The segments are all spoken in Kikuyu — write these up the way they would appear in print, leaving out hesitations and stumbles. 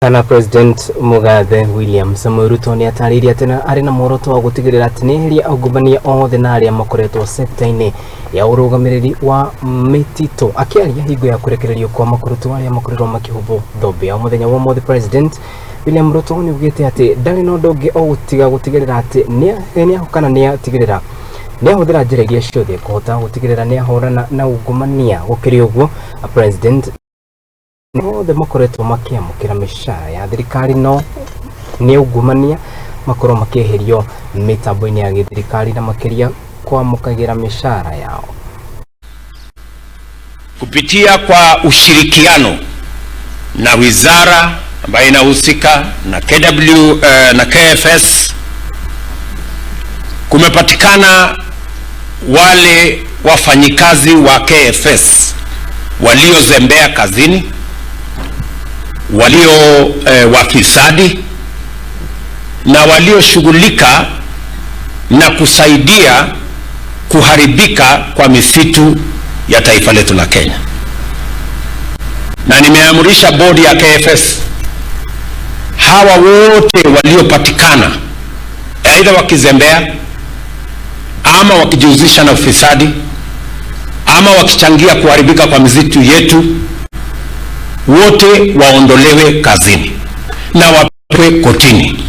Kana President Mugathe William Samoei Ruto nĩ atarĩirie atĩ arĩ na muoroto wa gũtigĩrĩra atĩ nĩ eheria aungumania othe na arĩa makoretwo sekta-inĩ ya ũrũgamĩrĩri wa mĩtitũ. Akĩaria hingo ya kũrekererio kwa makurutu arĩa makorirwo makĩhumbwo thũmbĩ ya mũthenya wa ũmũthĩ, President William Ruto nĩ augĩte atĩ ndarĩ na ũndũ ũngĩ o gũtiga gũtigĩrĩra atĩ nĩ kana nĩ atigĩrĩra nĩ ahũthĩra njĩra iria ciothe kũhota gũtigĩrĩra nĩ ahũrana na ungumania. Gũkĩrĩ ũguo, President othe makoretwo makĩamũkĩra mĩcara ya thirikari no nĩ ungumania makorwo makĩeherio mĩtambo-inĩ ya gĩthirikari na makĩria kwamũkagĩra mĩcara yao. Kupitia kwa ushirikiano na wizara ambayo inahusika na KW, na KFS, kumepatikana wale wafanyikazi wa KFS waliozembea kazini, walio wafisadi na walioshughulika na kusaidia kuharibika kwa misitu ya taifa letu la Kenya. Na nimeamrisha bodi ya KFS hawa wote waliopatikana aidha wakizembea ama wakijihusisha na ufisadi ama wakichangia kuharibika kwa misitu yetu, wote waondolewe kazini na wapelekwe kotini.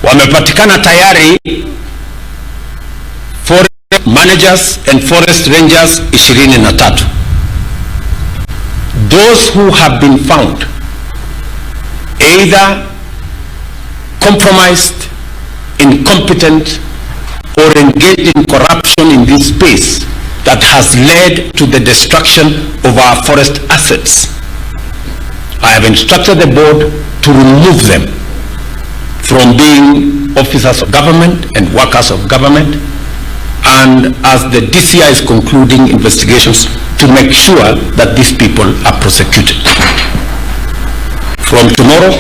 Wamepatikana tayari forest managers and forest rangers 23. Those who have been found either compromised, incompetent, or engaged in corruption in this space that has led to the destruction of our forest assets, I have instructed the board to remove them from being officers of government and workers of government, and as the DCI is concluding investigations, to make sure that these people are prosecuted. From tomorrow,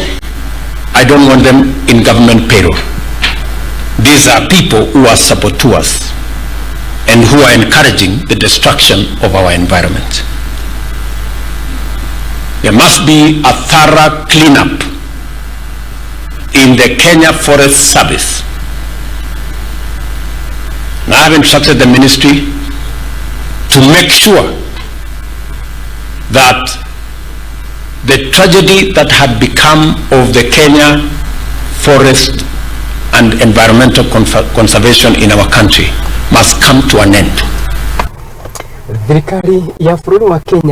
I don't want them in government payroll. These are people who are saboteurs and who are encouraging the destruction of our environment. There must be a thorough cleanup in the Kenya Forest Service. And I have instructed the ministry to make sure that the tragedy that had become of the Kenya forest and environmental conservation in our country must come to an end. Thirikari ya bũrũri wa Kenya.